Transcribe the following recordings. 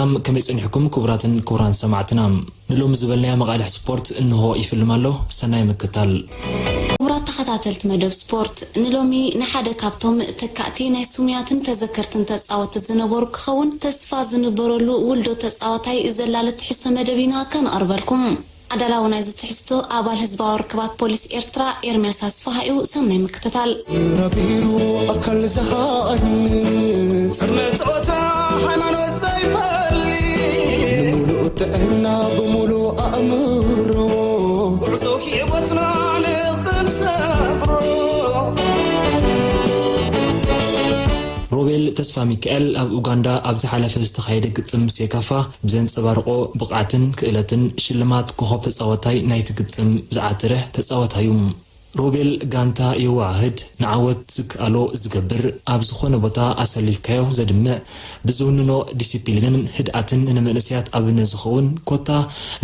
ሰላም፣ ከመይ ጸኒሕኩም ክቡራትን ክቡራን ሰማዕትና? ንሎሚ ዝበልናዮ መቓልሕ ስፖርት እንሆ ይፍልም ኣሎ። ሰናይ ምክታል። ክቡራት ተኸታተልቲ መደብ ስፖርት፣ ንሎሚ ንሓደ ካብቶም ተካእቲ ናይ ስሙያትን ተዘከርትን ተጻወቲ ዝነበሩ ክኸውን ተስፋ ዝንበረሉ ውልዶ ተጻዋታይ ዘላለ ትሕዝቶ መደብ ኢና ከነቕርበልኩም። ኣዳላዊ ናይዚ ትሕዝቶ ኣባል ህዝባዊ ርክባት ፖሊስ ኤርትራ ኤርምያስ ኣስፍሃ እዩ። ሰናይ ምክትታል። ረቢሩ ኣካል ዝሃንጽ፣ ቅድመ ጾታ ሃይማኖት ዘይፈሊ፣ ንምሉእ ጥዕና ብምሉእ ኣእምሮ፣ ጉዕዞ ህይወትና ንኽንሰግሮ። ሮቤል ተስፋ ሚካኤል ኣብ ኡጋንዳ ኣብ ዝሓለፈ ዝተኻየደ ግጥም ሴካፋ ብዘንጸባርቆ ብቕዓትን ክእለትን ሽልማት ኮኸብ ተጻዋታይ ናይቲ ግጥም ዝዓተረ ተጻዋታይ እዩ። ሮቤል ጋንታ የዋህድ ንዓወት ዝከኣሎ ዝገብር፣ ኣብ ዝኾነ ቦታ ኣሰሊፍካዮ ዘድምዕ፣ ብዝውንኖ ዲሲፕሊንን ህድኣትን ንመንእሰያት ኣብነት ዝኸውን፣ ኮታ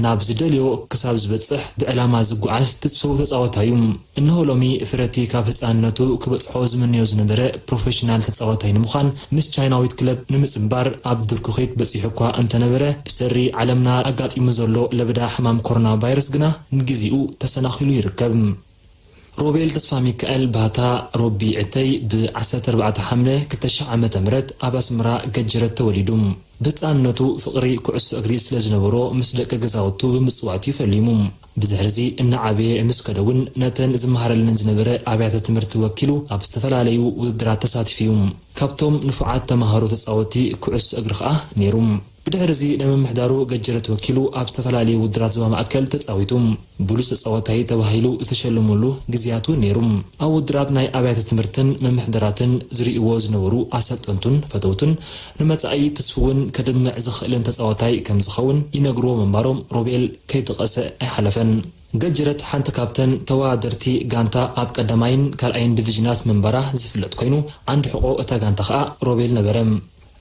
ናብ ዝደልዮ ክሳብ ዝበጽሕ ብዕላማ ዝጓዓዝ ትጽው ተጻዋታይ እዩ። እንሆ ሎሚ ፍረቲ ካብ ህጻንነቱ ክበጽሖ ዝምነዮ ዝነበረ ፕሮፌሽናል ተጻዋታይ ንምዃን ምስ ቻይናዊት ክለብ ንምጽንባር ኣብ ድርኩኺት በጺሑ እኳ እንተነበረ፣ ብሰሪ ዓለምና ኣጋጢሙ ዘሎ ለበዳ ሕማም ኮሮና ቫይረስ ግና ንግዚኡ ተሰናኺሉ ይርከብ። ሮቤል ተስፋ ሚካኤል ባታ ሮቢ ዕተይ ብ ዓሰርተ ኣርባዕተ ሓምለ ክልተ ሺሕ ዓመተ ምህረት ኣብ ኣስመራ ገጀረት ተወሊዱ። ብህጻንነቱ ፍቕሪ ኩዕሶ እግሪ ስለ ዝነበሮ ምስ ደቂ ገዛውቱ ብምጽዋት እዩ ፈሊሙ። ብድሕርዚ እናዓበየ ምስ ከደ እውን ነተን ዝመሃረለን ዝነበረ ኣብያተ ትምህርቲ ወኪሉ ኣብ ዝተፈላለዩ ውድድራት ተሳቲፉ እዩ። ካብቶም ንፉዓት ተማሃሮ ተጻወቲ ኩዕሶ እግሪ ከኣ ነይሩ። ብድሕርዚ ናይ ምምሕዳሩ ገጀረት ወኪሉ ኣብ ዝተፈላለዩ ውድድራት ዞባ ማእከል ተጻዊቱ። ብሉጽ ተጻዋታይ ተባሂሉ ዝተሸለመሉ ግዜያት እውን ነይሩ። ኣብ ውድድራት ናይ ኣብያተ ትምህርትን ምምሕዳራትን ዝርእይዎ ዝነበሩ ኣሰልጠንቱን ፈተውቱን ንመጻኢ ትስፍውን ከድምዕ ዝኽእልን ተጻዋታይ ከም ዝኸውን ይነግርዎ ምንባሮም ሮቤል ከይጠቐሰ ኣይሓለፈን። ገጀረት ሓንቲ ካብተን ተወዳደርቲ ጋንታ ኣብ ቀዳማይን ካልኣይን ዲቪዥናት ምንባራ ዝፍለጥ ኮይኑ፣ ዓንዲ ሕቖ እታ ጋንታ ኸኣ ሮቤል ነበረ።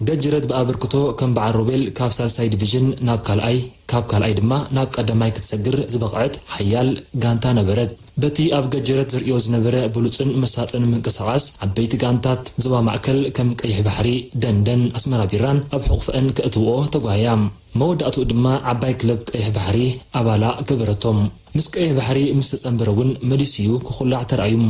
ገጀረት ብኣበርክቶ ከም በዓል ሮቤል ካብ ሳልሳይ ዲቪዥን ናብ ካልኣይ፣ ካብ ካልኣይ ድማ ናብ ቀዳማይ ክትሰግር ዝበቕዐት ሓያል ጋንታ ነበረት። በቲ ኣብ ገጀረት ዝርእዮ ዝነበረ ብሉጽን መሳጥን ምንቅስቓስ፣ ዓበይቲ ጋንታት ዞባ ማእከል ከም ቀይሕ ባሕሪ፣ ደንደን፣ ኣስመራ ቢራን ኣብ ሕቑፈአን ከእትውኦ ተጓህያ። መወዳእትኡ ድማ ዓባይ ክለብ ቀይሕ ባሕሪ ኣባላ ገበረቶም። ምስ ቀይሕ ባሕሪ ምስ ተጸንበረ እውን መሊሱ እዩ ክኹላዕ ተራእዩ።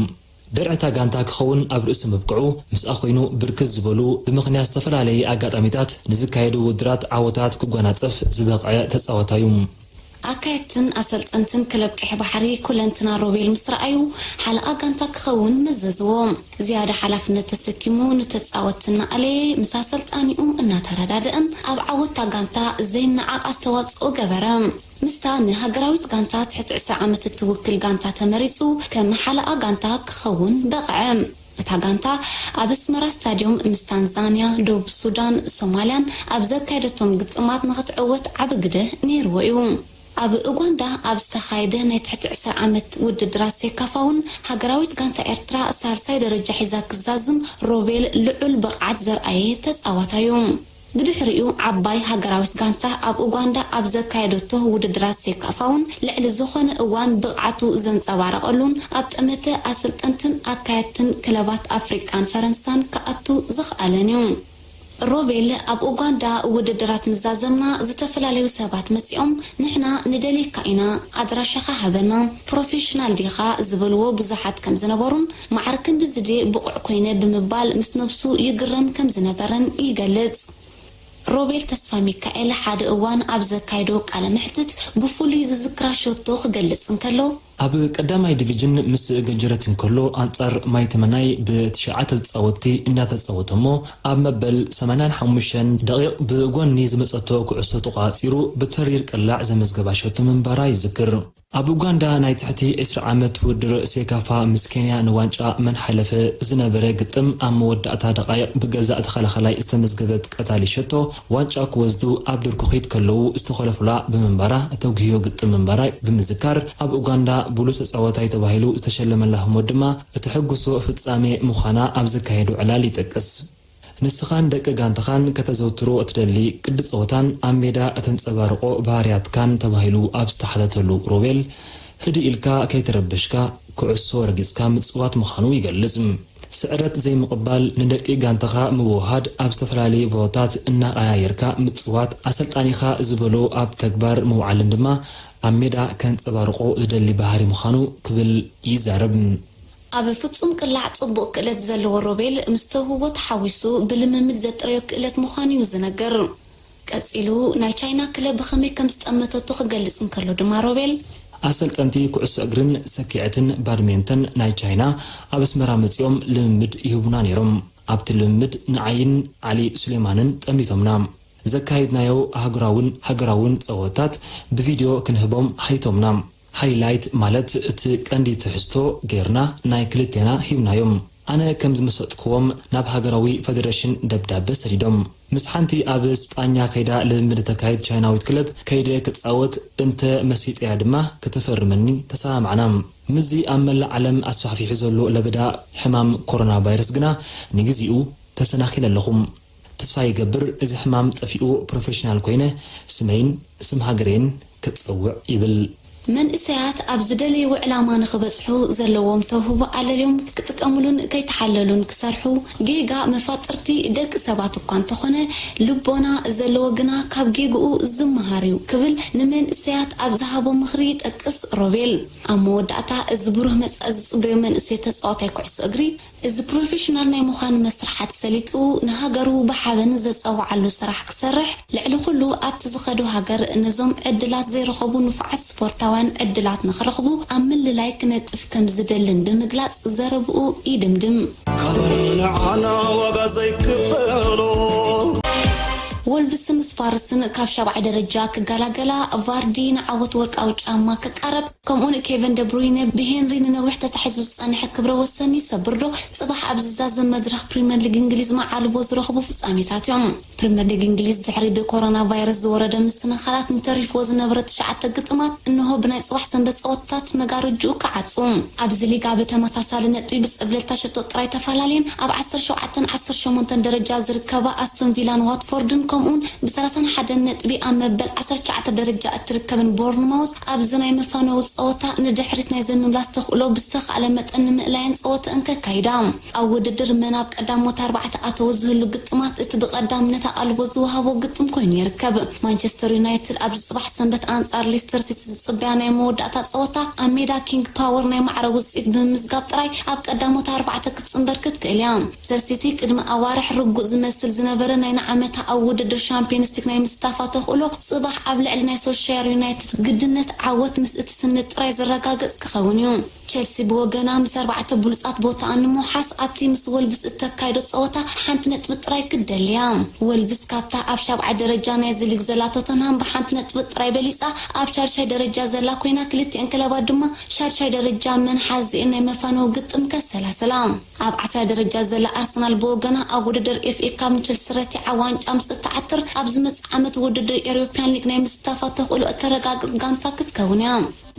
ደርዒ እታ ጋንታ ክኸውን ኣብ ርእሲ ምብቅዑ፣ ምስኣ ኮይኑ ብርክት ዝበሉ ብምኽንያት ዝተፈላለየ ኣጋጣሚታት ንዝካየዱ ውድድራት ዓወታት ክጓናጸፍ ዝበቕዐ ተጻዋታይ እዩ። ኣካየድትን ኣሰልጠንትን ክለብ ቀይሕ ባሕሪ ኩለንትና ሮቤል ምስ ረኣዩ፣ ሓለቓ ጋንታ ክኸውን መዘዝዎ። ዝያዳ ሓላፍነት ተሰኪሙ ንተጻወትቲ እናኣለየ ምስ ኣሰልጣኒኡ እናተረዳድእን ኣብ ዓወት እታ ጋንታ ዘይነዓቕ ኣስተዋጽኦ ገበረ። ምስታ ንሃገራዊት ጋንታ ትሕቲ ዕስራ ዓመት እትውክል ጋንታ ተመሪጹ፣ ከም ሓለቓ ጋንታ ክኸውን በቕዐ። እታ ጋንታ ኣብ ኣስመራ ስታድዮም ምስ ታንዛንያ፣ ደቡብ ሱዳን፣ ሶማልያን ኣብ ዘካየደቶም ግጥማት ንኽትዕወት ዓቢ ግደ ነይርዎ እዩ። ኣብ ኡጋንዳ ኣብ ዝተኻየደ ናይ ትሕቲ ዕስራ ዓመት ውድድራት ሴካፋ እውን ሃገራዊት ጋንታ ኤርትራ ሳልሳይ ደረጃ ሒዛ ክዛዝም ሮቤል ልዑል ብቕዓት ዘርኣየ ተጻዋታይ እዩ። ብድሕሪኡ ዓባይ ሃገራዊት ጋንታ ኣብ ኡጋንዳ ኣብ ዘካየደቶ ውድድራት ሴካፋ እውን ልዕሊ ዝኾነ እዋን ብቕዓቱ ዘንጸባረቐሉን ኣብ ጠመተ ኣሰልጠንትን ኣካየድትን ክለባት ኣፍሪቃን ፈረንሳን ክኣቱ ዝኽኣለን እዩ። ሮቤል፣ ኣብ ኡጋንዳ ውድድራት ምዛዘምና ዝተፈላለዩ ሰባት መጺኦም ንሕና ንደልየካ ኢና፣ ኣድራሻኻ ሃበና፣ ፕሮፌሽናል ዲኻ ዝበልዎ ብዙሓት ከም ዝነበሩን ማዕረ ክንድዚ ድየ ብቑዕ ኮይነ ብምባል ምስ ነብሱ ይግረም ከም ዝነበረን ይገልጽ። ሮቤል ተስፋሚካኤል ሓደ እዋን ኣብ ዘካየዶ ቃለ መሕትት ብፍሉይ ዝዝክራ ሸቶ ክገልጽ እንከሎ፣ ኣብ ቀዳማይ ዲቪዥን ምስ ገጀረት እንከሎ ኣንጻር ማይ ተመናይ ብትሽዓተ ተጻወትቲ እንዳተጻወተ እሞ ኣብ መበል ሰማንያን ሓሙሽተን ደቂቕ ብጎኒ ዝመጸቶ ኩዕሶ ተቋጺሩ ብተሪር ቅላዕ ዘመዝገባ ሸቶ ምንባራ ይዝክር። ኣብ ኡጋንዳ ናይ ትሕቲ ዕስራ ዓመት ውድድር ሴካፋ ምስ ኬንያ ንዋንጫ መን ሓለፈ ዝነበረ ግጥም ኣብ መወዳእታ ደቓይቕ ብገዛእ ተኸላኸላይ ዝተመዝገበት ቀታሊ ሸቶ ዋንጫ ክወስዱ ኣብ ድርኩኺት ከለዉ ዝተኾለፉላ ብምንባራ እተጉህዮ ግጥም ምንባራ ብምዝካር ኣብ ኡጋንዳ ብሉጽ ተጻዋታይ ተባሂሉ ዝተሸለመላ ህሞት ድማ እተሐጉሶ ፍጻሜ ምዃና ኣብ ዘካየዶ ዕላል ይጠቅስ። ንስኻን ደቂ ጋንታኻን ከተዘውትሮ እትደሊ ቅዲ ጸወታን ኣብ ሜዳ እተንጸባርቖ ባህርያትካን ተባሂሉ ኣብ ዝተሓተተሉ ሮቤል፣ ህድእ ኢልካ ከይተረበሽካ ኩዕሶ ረጊጽካ ምጽዋት ምዃኑ ይገልጽ። ስዕረት ዘይምቕባል፣ ንደቂ ጋንታኻ ምውህሃድ፣ ኣብ ዝተፈላለዩ ቦታታት እናቐያየርካ ምጽዋት፣ ኣሰልጣኒኻ ዝበሎ ኣብ ተግባር ምውዓልን ድማ ኣብ ሜዳ ከንጸባርቖ ዝደሊ ባህሪ ምዃኑ ክብል ይዛረብ። ኣብ ፍጹም ቅላዕ ጽቡቕ ክእለት ዘለዎ ሮቤል፣ ምስ ተውህቦ ተሓዊሱ ብልምምድ ዘጥረዮ ክእለት ምዃኑ እዩ ዝነገር። ቀጺሉ፣ ናይ ቻይና ክለብ ብኸመይ ከም ዝጠመተቶ ክገልጽ እንከሎ ድማ ሮቤል፣ ኣሰልጠንቲ ኩዕሶ እግርን ሰኪዐትን ባድሜንተን ናይ ቻይና ኣብ ኣስመራ መጺኦም ልምምድ ይህቡና ነይሮም። ኣብቲ ልምምድ ንዓይን ዓሊ ሱሌማንን ጠሚቶምና። ዘካየድናዮ ኣህጉራውን ሃገራውን ጸወታት ብቪድዮ ክንህቦም ሓቲቶምና። ሃይላይት ማለት እቲ ቀንዲ ትሕዝቶ ጌርና ናይ ክልቴና ሂብናዮም። ኣነ ከም ዝመሰጥክዎም ናብ ሃገራዊ ፈደረሽን ደብዳበ ሰዲዶም። ምስ ሓንቲ ኣብ ስጳኛ ከይዳ ልምምድ እተካይድ ቻይናዊት ክለብ ከይደ ክጻወት እንተ መሲጠያ ድማ ከተፈርመኒ ተሰማማዕና። ምስዚ ኣብ መላእ ዓለም ኣስፋሕፊሑ ዘሎ ለበዳ ሕማም ኮሮና ቫይረስ ግና ንግዚኡ ተሰናኺለ ኣለኹ። ተስፋ ይገብር እዚ ሕማም ጠፊኡ ፕሮፌሽናል ኮይነ ስመይን ስም ሃገረይን ክጸውዕ ይብል። መንእሰያት ኣብ ዝደለይዎ ዕላማ ንኽበጽሑ ዘለዎም ተውህቦ ኣለልዮም ክጥቀምሉን ከይተሓለሉን ክሰርሑ ጌጋ መፋጥርቲ ደቂ ሰባት እኳ እንተኾነ ልቦና ዘለዎ ግና ካብ ጌግኡ ዝመሃር እዩ ክብል ንመንእሰያት ኣብ ዝሃቦ ምኽሪ ይጠቅስ ሮቤል። ኣብ መወዳእታ እዚ ብሩህ መጻኢ ዝጽበዮ መንእሰይ ተጻዋታይ ኩዕሶ እግሪ እዚ ፕሮፌሽናል ናይ ምዃን መስርሓት ሰሊጡ ንሃገሩ ብሓበን ዘጸውዓሉ ስራሕ ክሰርሕ፣ ልዕሊ ኩሉ ኣብቲ ዝኸዶ ሃገር ነዞም ዕድላት ዘይረኸቡ ንፉዓት ስፖርታውያን ዕድላት ንኽረኽቡ ኣብ ምልላይ ክነጥፍ ከም ዝደልን ብምግላጽ ዘረብኡ ይድምድም። ካብ ንዓና ዋጋ ዘይክፈሎ። ወልቭስን ስፓርስን ካብ ሻብዓይ ደረጃ ክገላገላ፣ ቫርዲ ንዓወት ወርቃዊ ጫማ ክቃረብ፣ ከምኡውን ኬቨን ደብሩይነ ብሄንሪ ንነዊሕ ተታሒዙ ዝጸንሐ ክብረ ወሰን ይሰብር ዶ? ጽባሕ ኣብ ዝዛዘም መድረኽ ፕሪምየር ሊግ እንግሊዝ መዓልቦ ዝረኽቡ ፍጻሜታት እዮም። ፕሪምየር ሊግ እንግሊዝ ድሕሪ ብኮሮና ቫይረስ ዝወረደ ምስንኻላት ንተሪፍዎ ዝነበረ ትሽዓተ ግጥማት እንሆ ብናይ ጽባሕ ሰንበት ጸወታታት መጋረጅኡ ክዓጹ። ኣብዚ ሊግ ኣብ ተመሳሳሊ ነጥቢ ብጸብለልታ ሸቶ ጥራይ ተፈላለየን ኣብ ዓሰርተ ሸውዓተን ዓሰርተ ሸሞንተን ደረጃ ዝርከባ ኣስቶን ቪላን ዋትፎርድን ከምኡውን ብሰላሳን ሓደን ነጥቢ ኣብ መበል ዓሰርተ ትሽዓተ ደረጃ እትርከብን ቦርንማውዝ ኣብዚ ናይ መፋነዊ ጸወታ ንድሕሪት ናይ ዘምምላስ ተኽእሎ ብዝተኻእለ መጠን ንምእላየን ጸወተአን ከካይዳ። ኣብ ውድድር መን ኣብ ቀዳሞት ኣርባዕተ ኣተወ ዝህሉ ግጥማት እቲ ብቐዳምነት ኣቓልቦ ዝወሃቦ ግጥም ኮይኑ ይርከብ። ማንቸስተር ዩናይትድ ኣብዚ ጽባሕ ሰንበት ኣንጻር ሌስተር ሲቲ ዝጽበያ ናይ መወዳእታ ጸወታ ኣብ ሜዳ ኪንግ ፓወር ናይ ማዕረ ውጽኢት ብምምዝጋብ ጥራይ ኣብ ቀዳሞት ኣርባዕተ ክትጽንበር ክትክእል እያ። ሌስተር ሲቲ ቅድሚ ኣዋርሕ ርጉእ ዝመስል ዝነበረ ናይ ንዓመታ ኣብ ውድድር ሻምፒዮንስ ሊግ ናይ ምስታፋ ተኽእሎ ጽባሕ ኣብ ልዕሊ ናይ ሶልሻየር ዩናይትድ ግድነት ዓወት ምስ እትስንድ ጥራይ ዝረጋገጽ ክኸውን እዩ። ቸልሲ ብወገና ምስ ኣርባዕተ ብሉጻት ቦታኣ ንምውሓስ ኣብቲ ምስ ወልቭስ እተካይዶ ጸወታ ሓንቲ ነጥቢ ጥራይ ክትደሊ እያ። ወልቭስ ካብታ ኣብ ሻብዓይ ደረጃ ናይዚ ሊግ ዘላ ቶተንሃም ብሓንቲ ነጥቢ ጥራይ በሊጻ ኣብ ሻድሻይ ደረጃ ዘላ ኮይና ክልቲኤን ክለባት ድማ ሻድሻይ ደረጃ መን ሓዚኤን ናይ መፋነዊ ግጥም ከሰላስላ። ኣብ ዓስራይ ደረጃ ዘላ ኣርሰናል ብወገና ኣብ ውድድር ኤፍኤ ካፕ ንቸልሲ ረቲዓ ዋንጫ ምስ እትዓትር ኣብ ዝመጽእ ዓመት ውድድር ኤሮፕያን ሊግ ናይ ምስታፋ ተኽእሎ እተረጋግጽ ጋንታ ክትከውን እያ።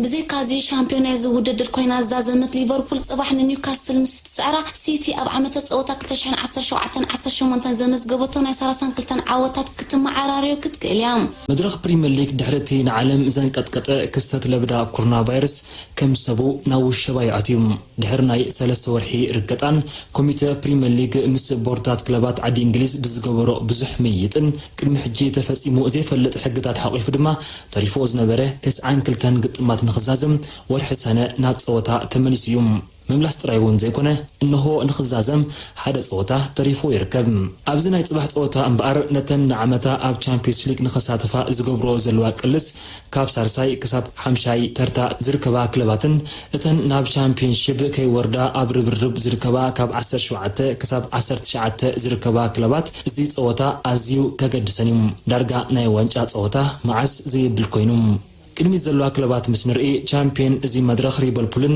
ብዘይካዚ ሻምፒዮን ናይዚ ውድድር ኮይና ዝዛዘመት ሊቨርፑል ጽባሕ ንኒውካስል ምስ እትስዕራ ሲቲ ኣብ ዓመተ ጸወታ ክልተ ሽሕን ዓሰርተ ሸውዓተን ዓሰርተ ሸሞንተን ዘመዝገበቶ ናይ ሰላሳን ክልተን ዓወታት ክትመዓራርዮ ክትክእል እያ። መድረኽ ፕሪምየር ሊግ ድሕሪ እቲ ንዓለም ዘንቀጥቀጠ ክስተት ለበዳ ኮሮና ቫይረስ ከም ሰቡ ናብ ውሸባ እዩ ኣትዩ። ድሕሪ ናይ ሰለስተ ወርሒ ርገጣን ኮሚተ ፕሪምየር ሊግ ምስ ቦርድታት ክለባት ዓዲ እንግሊዝ ብዝገበሮ ብዙሕ ምይይጥን ቅድሚ ሕጂ ተፈጺሙ ዘይፈልጥ ሕግታት ሓቒፉ ድማ ተሪፍዎ ዝነበረ ተስዓን ክልተን ግጥማት ንኽዛዘም ወርሒ ሰነ ናብ ጸወታ ተመሊሱ እዩ። ምምላስ ጥራይ እውን ዘይኮነ እንሆ ንኽዛዘም ሓደ ጸወታ ተሪፍዎ ይርከብ። ኣብዚ ናይ ጽባሕ ጸወታ እምበኣር ነተን ንዓመታ ኣብ ቻምፒዮንስ ሊግ ንኽሳተፋ ዝገብርኦ ዘለዋ ቅልስ ካብ ሳልሳይ ክሳብ ሓምሻይ ተርታ ዝርከባ ክለባትን እተን ናብ ቻምፒዮንሺፕ ከይወርዳ ኣብ ርብርብ ዝርከባ ካብ ዓሰርተ ሸውዓተ ክሳብ ዓሰርተ ትሽዓተ ዝርከባ ክለባት እዚ ጸወታ ኣዝዩ ከገድሰን እዩ። ዳርጋ ናይ ዋንጫ ጸወታ መዓስ ዘየብል ኮይኑ። ቅድሚት ዘለዋ ክለባት ምስ ንርኢ ቻምፒዮን እዚ መድረኽ ሊቨርፑልን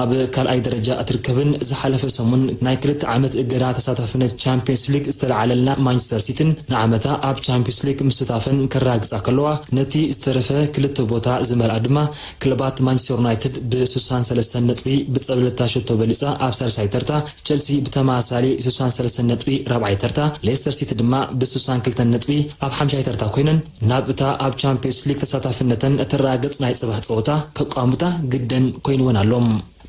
ኣብ ካልኣይ ደረጃ እትርከብን ዝሓለፈ ሰሙን ናይ ክልተ ዓመት እገዳ ተሳታፍነት ቻምፒዮንስ ሊግ ዝተለዓለልና ማንቸስተር ሲቲን ንዓመታ ኣብ ቻምፒዮንስ ሊግ ምስታፈን ከረጋግጻ ከለዋ ነቲ ዝተረፈ ክልተ ቦታ ዝመልኣ ድማ ክለባት ማንቸስተር ዩናይትድ ብ ስሳን ሰለስተን ነጥቢ ብጸብለልታ ሸቶ በሊጻ ኣብ ሳልሳይ ተርታ፣ ቸልሲ ብተመሳሳሊ ስሳን ሰለስተን ነጥቢ ራብዓይ ተርታ፣ ሌስተር ሲቲ ድማ ብ ስሳን ክልተን ነጥቢ ኣብ ሓምሻይ ተርታ ኮይነን ናብ እታ ኣብ ቻምፒዮንስ ሊግ ተሳታፍነተን እተረጋግጽ ናይ ጽባሕ ጸወታ ከቋምታ ግደን ኮይንወን ኣሎ።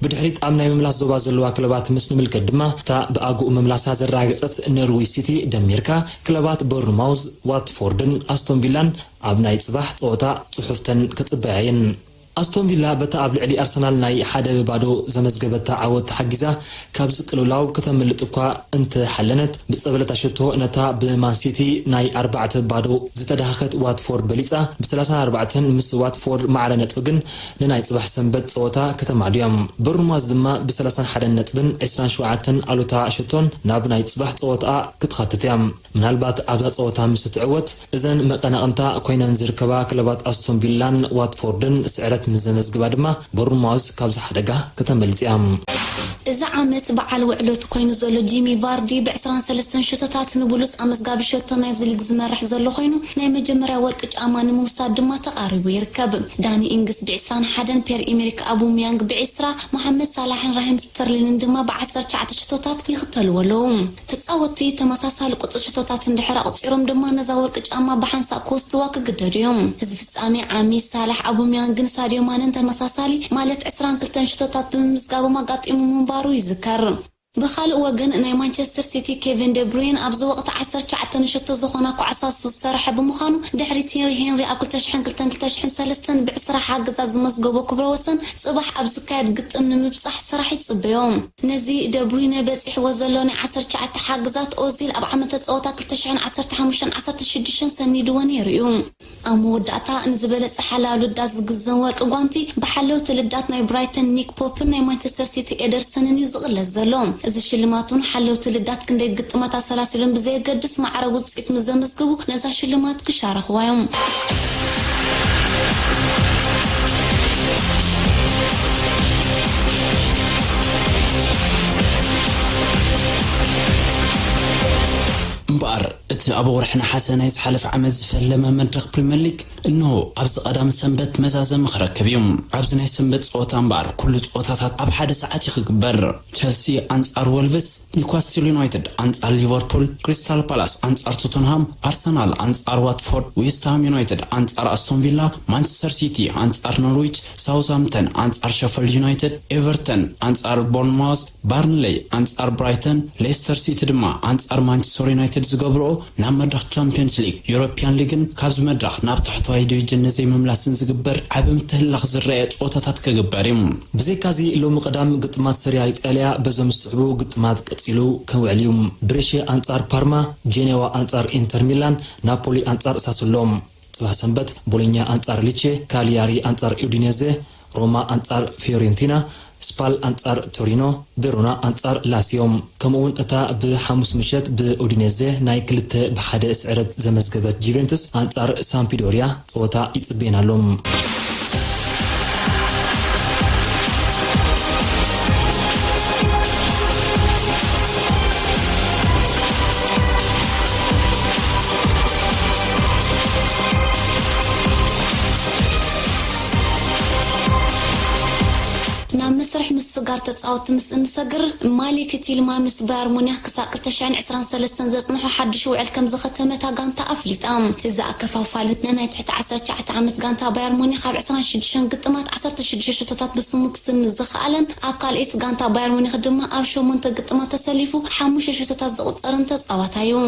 ብድሕሪት ኣብ ናይ ምምላስ ዞባ ዘለዋ ክለባት ምስ ንምልከት ድማ፣ እታ ብኣግኡ ምምላሳ ዘረጋገጸት ኖርዊች ሲቲ ደሚርካ፣ ክለባት ቦርንማውዝ፣ ዋትፎርድን ኣስቶን ቪላን ኣብ ናይ ጽባሕ ጸወታ ጽሑፍተን ክጽበያ እየን። ኣስቶን ቪላ በታ ኣብ ልዕሊ ኣርሰናል ናይ ሓደ ብ ባዶ ዘመዝገበታ ዓወት ተሓጊዛ፣ ካብዚ ቅልውላው ከተምልጥ እኳ እንተሓለነት፣ ብጸብለታ ሽቶ ነታ ብማን ሲቲ ናይ ኣርባዕተ ብ ባዶ ዝተዳህኸት ዋትፎርድ በሊጻ፣ ብ ሰላሳን ኣርባዕተን ምስ ዋትፎርድ ማዕረ ነጥቢ ግን ንናይ ጽባሕ ሰንበት ጸወታ ከተማዕዱ እዮም። በርንማዝ ድማ ብ ሰላሳን ሓደን ነጥብን ዕስራን ሸውዓተን ኣሉታ ሽቶን ናብ ናይ ጽባሕ ጸወታኣ ክትኻትት እያ። ምናልባት ኣብዛ ጸወታ ምስ እትዕወት፣ እዘን መቀናቕንታ ኮይነን ዝርከባ ክለባት ኣስቶን ቪላን ዋትፎርድን ስዕረት ምስ ዘመዝግባ ድማ፣ ቦርንማውዝ ካብዚ ሓደጋ ከተመልጥ እያ። እዚ ዓመት በዓል ውዕለት ኮይኑ ዘሎ ጂሚ ቫርዲ ብ ዕስራን ሰለስተን ሽቶታት ንብሉጽ ኣመዝጋቢ ሸቶ ናይዚ ሊግ ዝመርሕ ዘሎ ኮይኑ፣ ናይ መጀመርያ ወርቂ ጫማ ንምውሳድ ድማ ተቓሪቡ ይርከብ። ዳኒ ኢንግስ ብ ዕስራን ሓደን፣ ፒየር ኢሜሪክ ኣቡምያንግ ብ ዕስራ፣ መሓመድ ሳላሕን ራሂም ስተርሊንን ድማ ብ ዓሰርተ ትሽዓተ ሽቶታት ይኽተልዎ ኣለዉ። ተጻወትቲ ተመሳሳሊ ቁጽሪ ሽቶታት እንድሕር ኣቑጺሮም ድማ፣ ነዛ ወርቂ ጫማ ብሓንሳእ ክወስድዋ ክግደዱ እዮም። እዚ ፍጻሜ ዓሚ፣ ሳላሕ፣ ኣቡምያንግን ሳድዮ ማነን ተመሳሳሊ፣ ማለት ዕስራን ክልተን ሽቶታት ብምምዝጋቦም ኣጋጢሙ ምንባሩ ይዝከር። ብኻልእ ወገን፣ ናይ ማንቸስተር ሲቲ ኬቨን ደብሩይን ኣብዚ ወቕቲ ዓሰርተ ትሽዓተ ንሸቶ ዝኾና ኳዕሳሱ ዝሰርሐ ብምዃኑ፣ ድሕሪት ሄንሪ ሄንሪ ኣብ ክልተ ሽሕን ክልተን ክልተ ሽሕን ሰለስተን ብ ዕስራ ሓገዛት ዝመዝገቦ ክብረ ወሰን፣ ጽባሕ ኣብ ዝካየድ ግጥም ንምብጻሕ ስራሕ ይጽበዮ። ነዚ ደብሩይነ በጺሕዎ ዘሎ ናይ ዓሰርተ ትሽዓተ ሓገዛት፣ ኦዚል ኣብ ዓመተ ጸወታ ክልተ ሽሕን ዓሰርተ ሓሙሽተን ዓሰርተ ሽዱሽተን ሰኒድዎ ነይሩ እዩ። ኣብ መወዳእታ፣ ንዝበለጸ ሓላዊ ልዳት ዝግዘን ወርቂ ጓንቲ ብሓለውቲ ልዳት ናይ ብራይተን ኒክ ፖፕን ናይ ማንቸስተር ሲቲ ኤደርሰንን እዩ ዝቕለስ ዘሎ። እዚ ሽልማት እውን ሓለውቲ ልዳት ክንደይ ግጥማት ኣሰላሲሎም ብዘየገድስ፣ ማዕረ ውጽኢት ምስ ዘመዝግቡ ነዛ ሽልማት ክሻረኽዋ እዮም። እምበኣር፣ እቲ ኣብ ወርሒ ነሓሰ ናይ ዝሓለፈ ዓመት ዝፈለመ መድረኽ ፕሪምየር ሊግ፣ እንሆ ኣብዚ ቀዳም ሰንበት መዛዘሚ ክረክብ እዩ። ኣብዚ ናይ ሰንበት ጸወታ እምበኣር፣ ኩሉ ጸወታታት ኣብ ሓደ ሰዓት እዩ ክግበር። ቸልሲ ኣንጻር ወልቭስ፣ ኒውካስትል ዩናይትድ ኣንጻር ሊቨርፑል፣ ክሪስታል ፓላስ ኣንጻር ቶተንሃም፣ ኣርሰናል ኣንጻር ዋትፎርድ፣ ዌስትሃም ዩናይትድ ኣንጻር ኣስቶን ቪላ፣ ማንቸስተር ሲቲ ኣንጻር ኖርዊች፣ ሳውዝሃምፕተን ኣንጻር ሸፈልድ ዩናይትድ፣ ኤቨርተን ኣንጻር ቦርንማውዝ፣ ባርንሌይ ኣንጻር ብራይተን፣ ሌስተር ሲቲ ድማ ኣንጻር ማንቸስተር ዩናይትድ ዝገብርኦ ናብ መድረኽ ቻምፒየንስ ሊግ፣ ዩሮፒያን ሊግን ካብዚ መድረኽ ናብ ታሕተዋይ ዲቪዥን ንዘይምምላስን ዝግበር ዓቢ ምትህልላኽ ዝረኣየ ጸወታታት ክግበር እዩ። ብዘይካዚ፣ ሎሚ ቀዳም ግጥማት ሰሪያ ኢጣልያ በዞም ዝስዕቡ ግጥማት ቀጺሉ ክውዕል እዩ። ብሬሸ ኣንጻር ፓርማ፣ ጄኔዋ ኣንጻር ኢንተር ሚላን፣ ናፖሊ ኣንጻር ሳሱሎ። ጽባሕ ሰንበት፣ ቦሎኛ ኣንጻር ሊቼ፣ ካሊያሪ ኣንጻር ዩዲኔዜ፣ ሮማ ኣንጻር ፊዮሬንቲና፣ ስፓል ኣንጻር ቶሪኖ፣ ቬሮና ኣንጻር ላሲዮ። ከምኡውን እታ ብሓሙስ ምሸት ብኡዲኔዜ ናይ ክልተ ብሓደ ስዕረት ዘመዝገበት ጁቬንቱስ ኣንጻር ሳምፒዶሪያ ጸወታ ይጽበየና ኣሎ። ናብ መስርሕ ምስግጋር ተጻወትቲ ምስ እንሰግር፣ ማሊክ ቲልማን ምስ ባየር ሙኒክ ክሳብ ክልተ ሽሕን ዕስራን ሰለስተን ዘጽንሖ ሓድሽ ውዕል ከም ዝኸተመ እታ ጋንታ ኣፍሊጣ። እዚ ኣከፋፋሊ ንናይ ትሕቲ ዓሰርተ ትሽዓተ ዓመት ጋንታ ባየር ሙኒክ ኣብ ዕስራን ሽዱሽተን ግጥማት ዓሰርተ ሽዱሽተ ሸቶታት ብስሙ ክስንድ ዝኸኣለን ኣብ ካልኣይቲ ጋንታ ባየር ሙኒክ ድማ ኣብ ሸሞንተ ግጥማት ተሰሊፉ ሓሙሽተ ሸቶታት ዘቑጸረን ተጻዋታይ እዩ።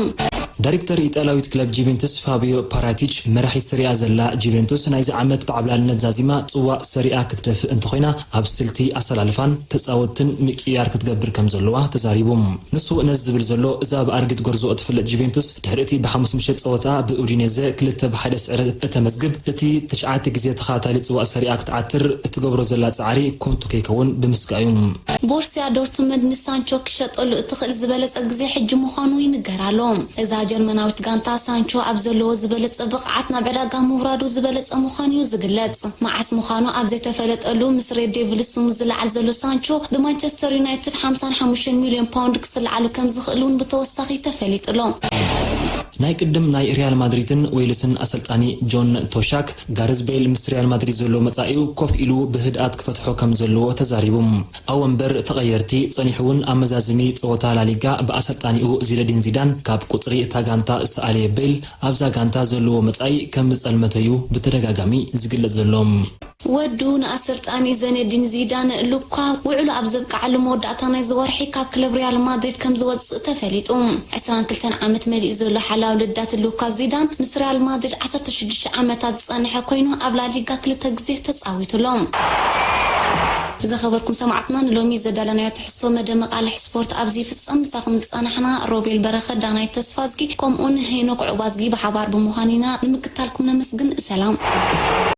ዳይሬክተር ኢጣልያዊት ክለብ ጁቬንቱስ ፋቢዮ ፓራቲች፣ መራሒት ሰሪኣ ዘላ ጁቬንቱስ ናይዚ ዓመት ብዓብላልነት ዛዚማ ጽዋእ ሰሪኣ ክትደፍእ እንተኾይና፣ ኣብ ስልቲ ኣሰላልፋን ተጻወትትን ምቅይያር ክትገብር ከም ዘለዋ ተዛሪቡ። ንሱ ነዚ ዝብል ዘሎ፣ እዛ ብኣረጊት ጎርዞ እትፍለጥ ጁቬንቱስ፣ ድሕሪ እቲ ብሓሙስ ምሸት ጸወታ ብኡዲኔዘ ክልተ ብሓደ ስዕረት እተመዝግብ፣ እቲ ትሽዓተ ግዜ ተኸታታሊ ጽዋእ ሰሪኣ ክትዓትር እትገብሮ ዘላ ጻዕሪ ኮንቱ ከይከውን ብምስጋእ እዩ። ቦርስያ ዶርትመንድ ንሳንቾ ክሸጠሉ እትኽእል ዝበለጸ ግዜ ሕጂ ምዃኑ ይንገር ኣሎ። እዛ ጀርመናዊት ጋንታ፣ ሳንቾ ኣብ ዘለዎ ዝበለጸ ብቕዓት ናብ ዕዳጋ ምውራዱ ዝበለጸ ምዃኑ እዩ ዝግለጽ። መዓስ ምዃኑ ኣብ ዘይተፈለጠሉ፣ ምስ ሬድ ዴቪልስ ስሙ ዝለዓል ዘሎ ሳንቾ፣ ብማንቸስተር ዩናይትድ ሓምሳን ሓሙሽተን ሚልዮን ፓውንድ ክስልዓሉ ከም ዝኽእል እውን ብተወሳኺ ተፈሊጡ ኣሎ። ናይ ቅድም ናይ ሪያል ማድሪድን ዌልስን ኣሰልጣኒ ጆን ቶሻክ፣ ጋርዝ ቤል ምስ ሪያል ማድሪድ ዘሎ መጻኢኡ ኮፍ ኢሉ ብህድኣት ክፈትሖ ከም ዘለዎ ተዛሪቡ። ኣብ ወንበር ተቐየርቲ ጸኒሑ እውን፣ ኣብ መዛዘሚ ጸወታ ላሊጋ ብኣሰልጣኒኡ ዚነዲን ዚዳን ካብ ቁጽሪ እታ ጋንታ ዝተኣለየ ቤል፣ ኣብዛ ጋንታ ዘለዎ መጻኢ ከም ዝጸልመተ'ዩ ብተደጋጋሚ ዝግለጽ ዘሎ። ወዱ ንኣሰልጣኒ ዘነዲን ዚዳን ሉካ ውዕሉ ኣብ ዘብቅዓሉ መወዳእታ ናይዚ ወርሒ ካብ ክለብ ሪያል ማድሪድ ከም ዝወፅእ ተፈሊጡ። ዕስራን ክልተን ዓመት መሊኡ ዘሎ ሓላው ልዳት ሉካ ዚዳን ምስ ሪያል ማድሪድ ዓሰርተ ሽዱሽተ ዓመታት ዝፀንሐ ኮይኑ ኣብ ላሊጋ ክልተ ግዜ ተፃዊቱሎም። ዝኸበርኩም ሰማዕትና ንሎሚ ዘዳለናዮ ትሕዝቶ መደመቕ ኣልሕ ስፖርት ኣብዚ ይፍጸም። ምሳኹም ዝጸናሕና ሮቤል በረኸ፣ ዳናይ ተስፋዝጊ ከምኡውን ሄኖክ ዑባዝጊ ብሓባር ብምዃን ኢና ንምክታልኩም ነመስግን። ሰላም።